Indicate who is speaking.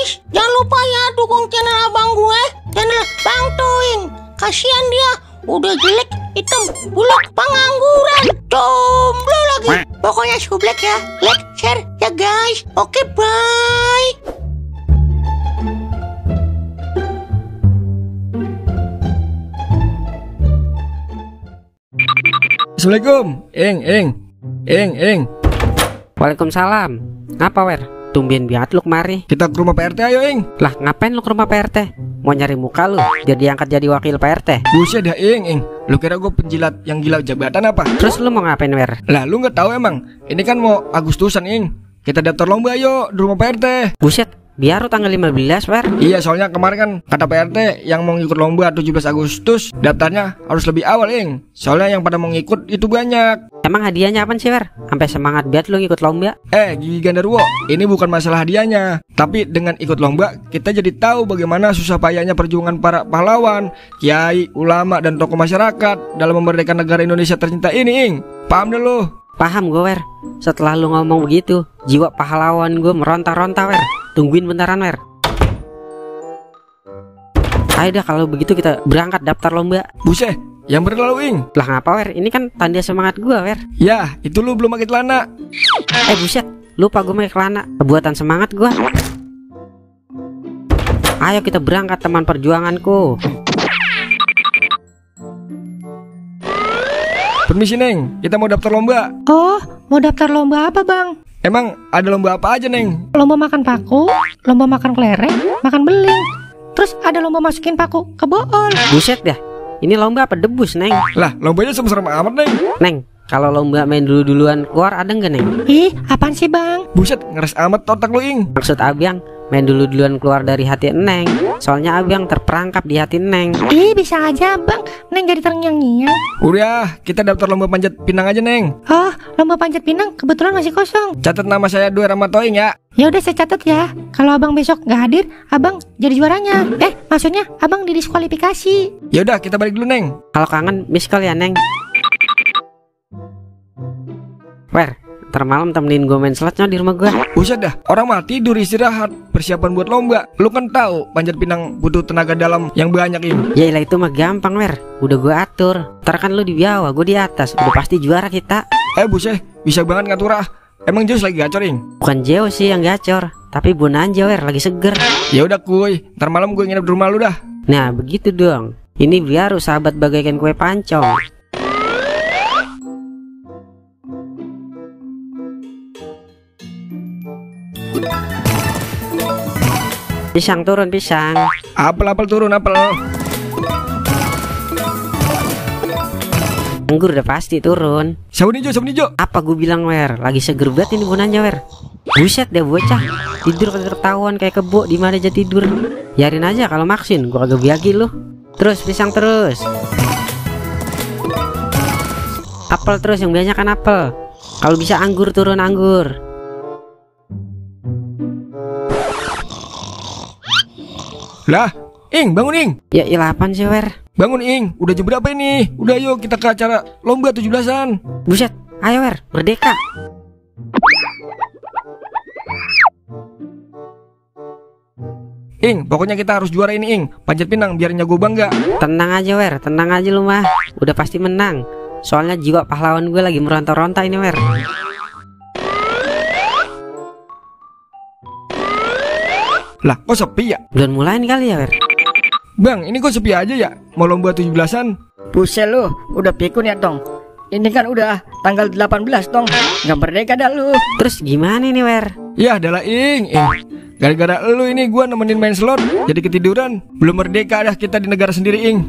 Speaker 1: guys, jangan lupa ya dukung channel abang gue, channel Bang Toing. Kasihan dia, udah jelek, hitam, buluk, pengangguran, jomblo lagi. Pokoknya sublek ya, like, share ya guys. Oke, bye.
Speaker 2: Assalamualaikum, Ing.
Speaker 3: Waalaikumsalam. Ngapa wer? Tumben banget lu kemari.
Speaker 2: Kita ke rumah Pak RT ayo, Ing.
Speaker 3: Lah ngapain lu ke rumah Pak RT? Mau nyari muka lu biar diangkat jadi wakil Pak RT?
Speaker 2: Buset dah, Ing. Lu kira gue penjilat yang gila jabatan apa?
Speaker 3: Terus lu mau ngapain wer?
Speaker 2: Lah lu nggak tahu emang? Ini kan mau Agustusan, Ing. Kita daftar lomba yuk di rumah Pak RT.
Speaker 3: Buset, biar tanggal 15 wer.
Speaker 2: Iya, soalnya kemarin kan kata Pak RT yang mau ngikut lomba 17 Agustus daftarnya harus lebih awal, Ing. Soalnya yang pada mau ngikut itu banyak.
Speaker 3: Emang hadiahnya apa sih wer? Sampai semangat banget lu ngikut lomba.
Speaker 2: Gigi Gandarwo, ini bukan masalah hadiahnya, tapi dengan ikut lomba kita jadi tahu bagaimana susah payahnya perjuangan para pahlawan, kiai, ulama, dan tokoh masyarakat dalam memerdekakan negara Indonesia tercinta ini, Ing. Paham deh lu?
Speaker 3: Paham gue wer. Setelah lu ngomong begitu, jiwa pahlawan gue meronta-ronta wer. Tungguin bentaran wer. Ayo dah kalau begitu kita berangkat daftar lomba.
Speaker 2: Buset, yang berlalu, Ing.
Speaker 3: Lah ngapa wer? Ini kan tanda semangat gue wer.
Speaker 2: Ya, itu lu belum pakai celana.
Speaker 3: Buset, lupa gue pakai celana. Kebuatan semangat gue. Ayo kita berangkat teman perjuanganku.
Speaker 2: Permisi, Neng, kita mau daftar lomba.
Speaker 1: Oh, mau daftar lomba apa bang?
Speaker 2: Emang ada lomba apa aja, Neng?
Speaker 1: Lomba makan paku, lomba makan kelereng, makan beling. Terus ada lomba masukin paku ke bool.
Speaker 3: Buset dah, ini lomba apa debus Neng?
Speaker 2: Lah, lombanya serem-serem amat, Neng.
Speaker 3: Neng, kalau lomba main dulu-duluan keluar ada nggak Neng?
Speaker 1: Ih, apaan sih bang?
Speaker 2: Buset, ngeres amat otak lu, Ing.
Speaker 3: Maksud abang main dulu-duluan keluar dari hati Neng. Soalnya abang terperangkap di hati Neng.
Speaker 1: Ih, bisa aja bang, Neng jadi terngiang-ngiang.
Speaker 2: Udah, kita daftar lomba panjat pinang aja, Neng.
Speaker 1: Oh, lomba panjat pinang kebetulan masih kosong.
Speaker 2: Catat nama saya Dwi Ramatoing ya.
Speaker 1: Ya udah saya catat ya. Kalau abang besok nggak hadir, abang jadi juaranya. Maksudnya abang didiskualifikasi.
Speaker 2: Ya udah, kita balik dulu, Neng.
Speaker 3: Kalau kangen miss call ya Neng. Wer, ntar malam temenin gue main slotnya di rumah gue.
Speaker 2: Buset dah, orang mah tidur istirahat, persiapan buat lomba. Lu kan tahu panjat pinang butuh tenaga dalam yang banyak, Ing.
Speaker 3: Ya ilah itu mah gampang Wer. Udah gue atur. Ntar kan lu di bawah, gue di atas. Udah pasti juara kita.
Speaker 2: Buset, bisa banget ngatur ah. Emang Zeus lagi gacor, Ing?
Speaker 3: Bukan Jeo sih yang gacor, tapi Bonanza Wer lagi seger.
Speaker 2: Ya udah kuy, ntar malam gue nginep di rumah lu dah.
Speaker 3: Nah begitu dong. Ini biar sahabat bagaikan kue pancong. Pisang turun pisang.
Speaker 2: Apel turun apel.
Speaker 3: Anggur udah pasti turun.
Speaker 2: Sabun hijau.
Speaker 3: Apa gue bilang Wer? Lagi seger banget ini Bonanza Wer. Buset deh bocah. Tidur kagak ketahuan kayak kebo di mana aja tidur. Biarin aja kalau maksin, gua kagak biagi lu. Terus pisang terus. Apel terus yang banyak kan apel. Kalau bisa anggur turun anggur.
Speaker 2: Lah, Ing, bangun Ing.
Speaker 3: Ya ilah apaan sih Wer?
Speaker 2: Bangun Ing, udah jam berapa ini? Udah yuk kita ke acara lomba 17-an.
Speaker 3: Buset, ayo Wer, merdeka.
Speaker 2: Ing, pokoknya kita harus juara ini Ing. Panjat pinang biar nyago bangga.
Speaker 3: Tenang aja Wer, tenang aja lu mah. Udah pasti menang. Soalnya jiwa pahlawan gue lagi meronta-ronta ini Wer.
Speaker 2: Lah, kok sepi ya?
Speaker 3: Belum mulai nih kali ya Wer.
Speaker 2: Bang, ini kok sepi aja ya? Mau lomba 17-an?
Speaker 4: Buset lu, udah pikun ya Tong. Ini kan udah tanggal 18 Tong. Gak merdeka dah lu.
Speaker 3: Terus gimana nih Wer?
Speaker 2: Ya adalah Ing. Gara-gara lu ini gua nemenin main slot jadi ketiduran. Belum merdeka dah kita di negara sendiri Ing.